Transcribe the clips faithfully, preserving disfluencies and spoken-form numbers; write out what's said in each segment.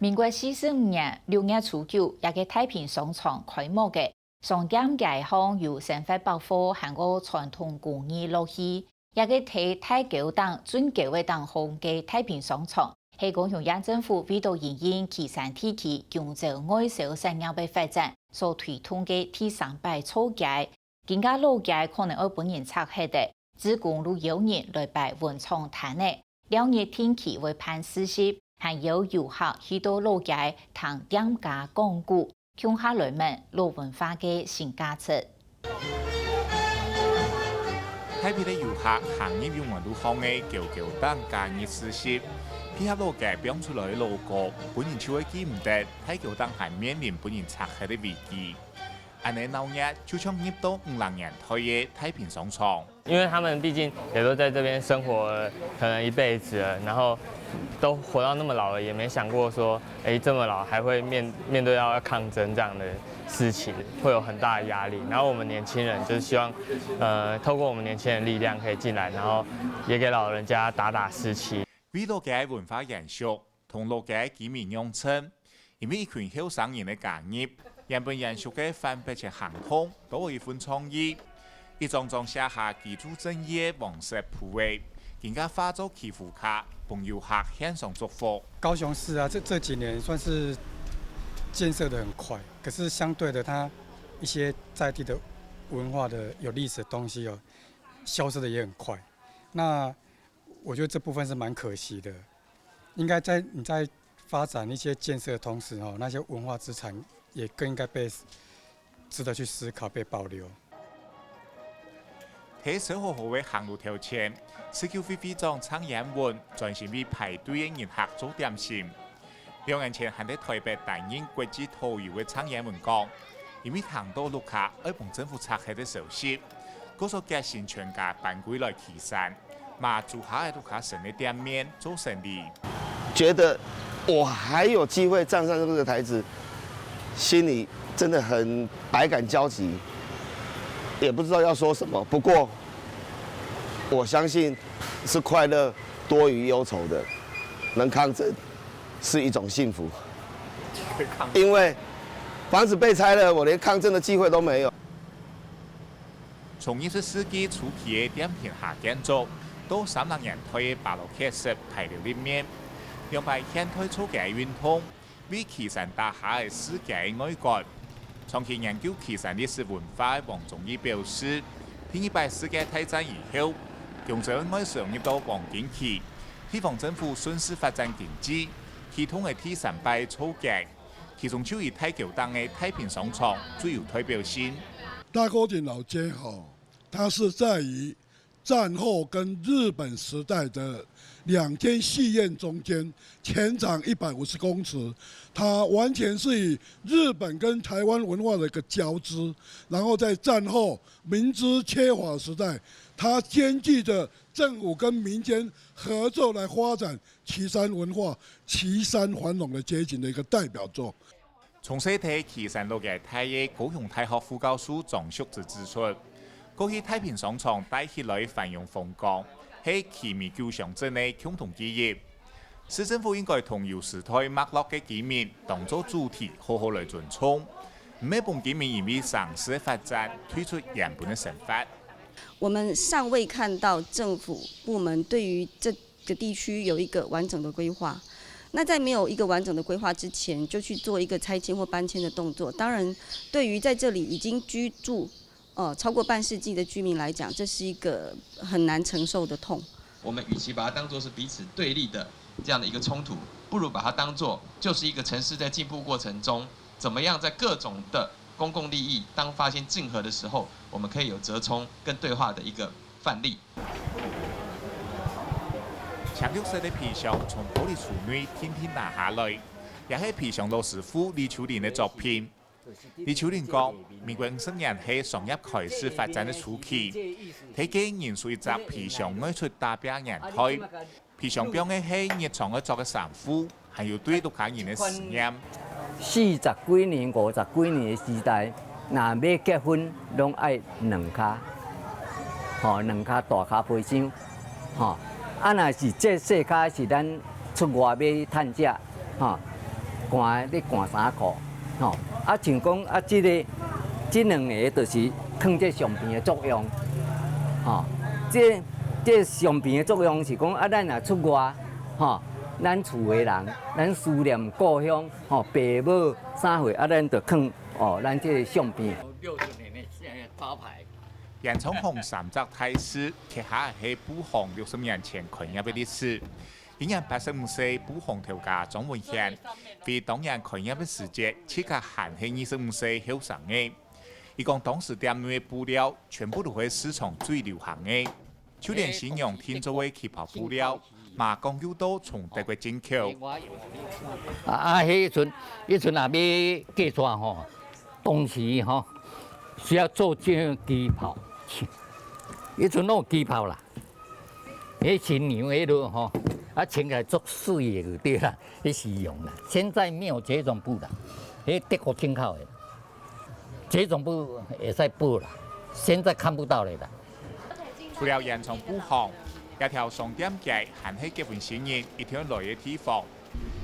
民國四十五年六月初九，這个太平商場開幕个。商店街項有生活百貨還過傳統工藝落去，這个在大溝頂準溝个頂項个太平商場，係高雄縣政府為著營運旗山地區弓蕉外銷產業个發展所推動个第三擺造街。今个老街可能愛分人拆忒个，志工就邀人來擺文創攤仔，尞日定期會辦市集，還邀遊客去到老街聽店家講古，共下來問老文化个新價值。大批个遊客行入永安路項个溝溝頂假日市集，配合老街放出來个老歌，分人就會記毋得大溝頂還面臨分人拆忒个危機。 恁呢鬧熱，就像入到五零年代个太平商場。因為他們畢竟也都在這邊生活了可能一輩子了，然後都活到那麼老了，也沒想過說，哎，這麼老還會面面對到要抗爭這樣的事情，會有很大的壓力。然後我們年輕人就是希望，呃，透過我們年輕人的力量可以進來，然後也給老人家打打士氣。為著該文化延續，同老街居民用餐，因為一群後生人个加入，原本延續个環保節行動多一份創意。一張張寫下居住正義个黃色布仔，更加化作祈福卡，分遊客獻上祝福。高雄市啊，这这几年算是建设的很快，可是相对的，它一些在地的文化的有历史的东西哦，消失的也很快。那我觉得这部分是蛮可惜的。应该在你在发展一些建设的同时，哦，那些文化资产也更应该被值得去思考、被保留。在燒好好个行路頭前，十九歲會長鄭延文專心為排隊个人客做點心。兩年前還在台北擔任國際導遊个鄭延文講，因為聽到屋下愛分政府拆忒个消息，故所決心全家搬歸來旗山。 嘛租下个屋下新个店面做生理。觉得我还有机会站上这个台子，心里真的很百感交集，也不知道要说什么。不过，我相信是快乐多于忧愁的，能抗争是一种幸福，因为房子被拆了，我连抗争的机会都没有。 從二十世紀初期个碇坪下建築，到三零年代个巴洛克式大樓立面，兩擺現代造街運動，為旗山打下个世界个外觀。長期研究旗山歷史文化个黃宗義表示，第二擺世界大戰以後，弓蕉个外銷入到黃金期，地方政府順勢發展經濟，啟動个第三擺造街。 其中就以大溝頂个太平商場最有代表性。大溝頂老街吼，它是在於戰後跟日本時代的兩间戏院中间，全长一百五十公尺，它完全是以日本跟台湾文化的一个交织，然后在战后民资缺乏时代，它兼具着政府跟民间合作来发展 旗山文化、旗山繁荣的街景的一个代表作。从細个旗山老街大个高雄大学副教授张淑芝指出，过去太平商场带起来繁荣风光，系旗美九乡镇个共同记忆。市政府应该同有时代脉络个居民当作主体，好好来尊重，毋系分居民因为城市个发展退出原本个生活。我们尚未看到政府部门对于这 个地区有一个完整的规划。那在没有一个完整的规划之前，就去做一个拆迁或搬迁的动作，当然，对于在这里已经居住呃超过半世纪的居民来讲，这是一个很难承受的痛。我们与其把它当作是彼此对立的这样的一个冲突，不如把它当作就是一个城市在进步过程中，怎么样在各种的公共利益当发现竞合的时候，我们可以有折冲跟对话的一个范例。 青绿色个皮箱从玻璃橱内定定拿下来，也系皮箱老师傅李秋林个作品。李秋林讲，民国五十年系商业开始发展个初期，第一个人手一只皮箱外出打拚年代。皮箱放个系日常个着个衫裤， 还有对屋下人个思念。四十几年、五十几年个时代，若要结婚，拢爱两卡，吼，两卡大卡皮箱，吼。啊，若是这细卡是咱出外要趁食，吼，寒个咧寒衫褲，吼。啊，像講啊，這个，這兩个就是囥這上邊个作用，吼。這，這上邊个作用是講啊，咱若出外，吼，咱厝个人，咱思念故鄉，吼，爸母啥貨啊，咱就囥，哦，咱這个上邊。六十年的招牌。煙囪項三隻大字，刻下係布行六十年前開業个歷史。 今年八十五歲布行頭家莊文賢，為當年開業个時節，自家還係二十五歲後生仔。佢講當時店內个布料全部都係市場最流行个，就連新娘訂做个旗袍布料，嘛講究到從德國進口。啊，啊，彼陣，彼陣若欲嫁娶吼，當時吼，需要做這个旗袍，彼陣有旗袍啦。 彼新娘彼號吼，啊，穿起來足媠个就對啦，彼時用啦。現在沒有這種布啦，彼德國進口个，這種布會使布啦，現在看不到了啦。除了煙囪布行，這條商店街還係結婚新人一定愛來个地方。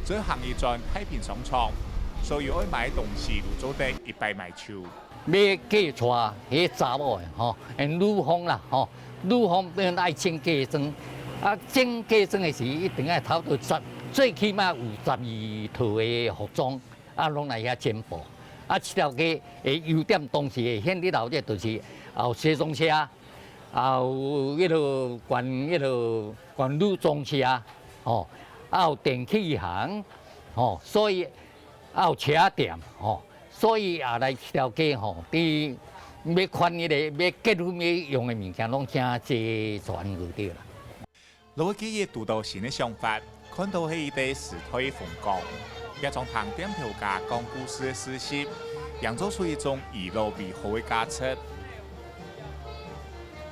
再行一轉太平商場，所有愛買个東西都做得一擺買就。欲嫁娶个查某个吼，嗯，女方啦吼，女方本來愛穿嫁妝，啊，穿嫁妝个時一定愛頭到十，最起碼有十二套个服裝，啊，攏來遐進步。啊，這條街个優點當時个顯得老个，就是有西裝車，啊，有彼號關，彼號關女裝車，吼，啊，有電器行， 吼，所以也有車店，吼，所以也來這條街吼，你欲看彼个欲結婚欲用个物件，攏真齊全就對啦。老个記憶堵到新个想法，看到係一個時代个風光。這種聽店頭家講故事个事情，營造出一種以老為好个價值。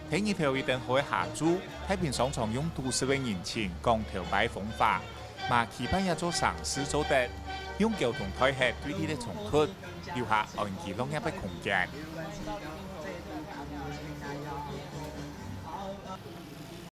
第二條一等好个下晝，太平商場用都市个人情講頭擺風華，嘛期盼這座城市做得用交通代替對立个衝突，留下安居樂業个空間。